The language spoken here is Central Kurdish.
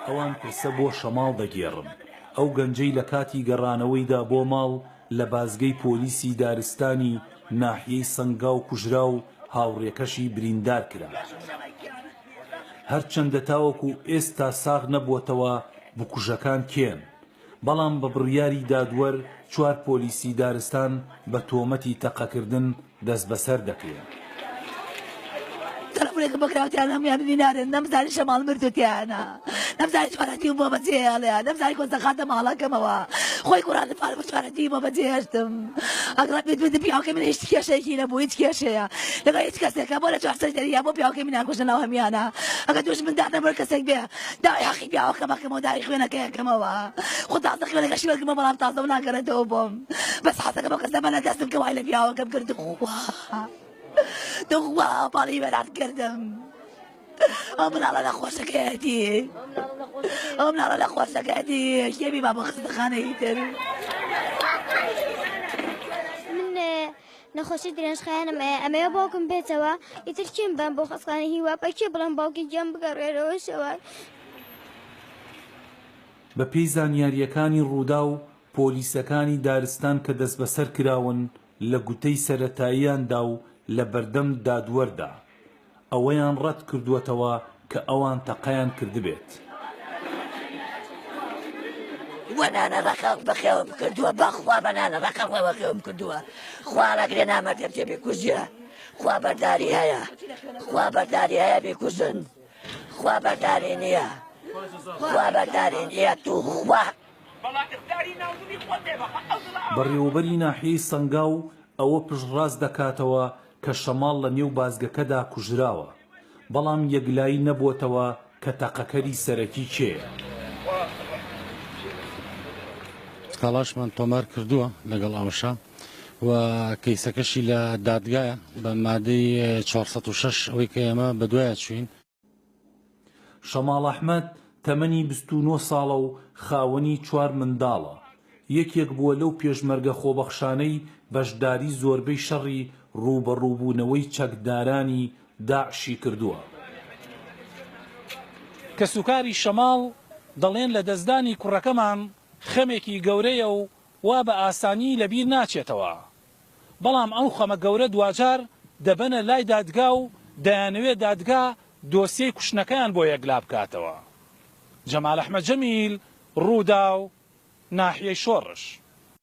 ئەوان پرسە بۆ شەماڵ دەگێڕن، ئەو گەنجەی لە کاتی گەڕانەوەیدا بۆ ماڵ لە بازگەی پۆلیسی دارستانی ناحیەی سەنگاو کوژرا و هاوڕێکەشی بریندار کرا. هەرچەندە تاوەکو ئێستا ساغ نەبووەتەوە بکوژەکان کێن، بەڵام بە بڕیاری دادوەر چوار پۆلیسی دارستان بە تۆمەتی تەقەکردن دەستبەسەر دەکرێن. تەلەفونێکم بۆ کرا وتیان هەموویان ببینارن نەمزانی شەماڵ مردو تیانە نەمزانی چوارەتیم بۆ بەجێهێڵێ نەمزانی کۆسەخاتە ماڵەکەمەوە خۆی کوڕان فارم چوارەتی بۆ بەجێهێشتم ئەگەر بێت بێت پیاوەکەی من هیچ کێشەیەکی نەبوو هیچ کێشەیە لەگەڵ هیچ کەسێکە بۆ لە چوارسەر دەریا بۆ پیاوەکەی منیان کوشتە ناو هەمیانە ئەگەر دوژمن دادەمەوە کەسێک بێ داوای حەقی پیاوەکەم ئەکەمەوە داوای خوێنەکەی ئەکەمەوە خۆ تازە خوێنەکەشی وەرگرمەوە بەڵام تازە و ناگەڕێتەوە بۆم بەس حەزەکەم ئەو کەسە بەنە دەستم کە وای لە پیاوەکەم کرد خوا دخوا پاڵی بەرات کردم ئەو مناڵە نەخۆشەکەیەتی ئەو مناڵە نەخۆشەکەیەتی کێ بیبا بۆ خەستەخانەی تر. من نەخۆشی درێژخایەنم هەیە ئەمەوێ باوکم بێتەوە ئیتر کێم بەم بۆ خەستخانە هیوا بە کێ بڵێم باوکی گیان بگەڕێرەوە شەوان. بەپێی زانیارییەکانی رووداو، پۆلیسەکانی دارستان کە دەستبەسەر کراون لە گوتەی سەرەتاییاندا و لە بەردەم دادوەردا، ئەوەیان ڕەت کردووەتەوە کە ئەوان تەقەیان کردبێت. وە نانە ڕەقە بەخێوم کردووە بەخوا بە نانە ڕەقە خۆی بەخێوم کردووە خوا ڕەگرێ نامەردێ بچێ بیکوژێ خوا بەرداری هەیە خوا بەرداری هەیە بیکوژن خوا بەرداری نییە خوا بەرداری نییە توخوا. بەڕێوەبەری ناحیەی سەنگاو ئەوە پشتڕاست دەکاتەوە کە شەماڵ لە نێو بازگەکەدا کوژراوە، بەڵام یەکلایی نەبووەتەوە کە تەقەکەری سەرەکی کێیە. سکاڵاشمان تۆمار کردووە لەگەڵ ئەوەشا و کەیسەکەشی لە دادگایە بە مادەی 406 ئەوەی کە ئێمە بەدوایە چوین. شەماڵ ئەحمەد تەمەنی 29 ساڵە و خاوەنی چوار منداڵە، یەکێک بووە لەو پێشمەرگە خۆبەخشانەی بەشداری زۆربەی شەڕی ڕووبەڕووبوونەوەی چەکدارانی داعشی کردووە. کەسوکاری شەماڵ دەڵێن لەدەستدانی کوڕەکەمان خەمێکی گەورەیە و وا بە ئاسانی لەبیر ناچێتەوە. بەڵام ئەو خەمە گەورە دواجار دەبەنە لای دادگا و دەیانەوێت دادگا دۆسیەی کوشتنەکەیان بۆ یەکلابکاتەوە. جەمال ئەحمەد جەمیل، رووداو، ناحیەی شۆڕش.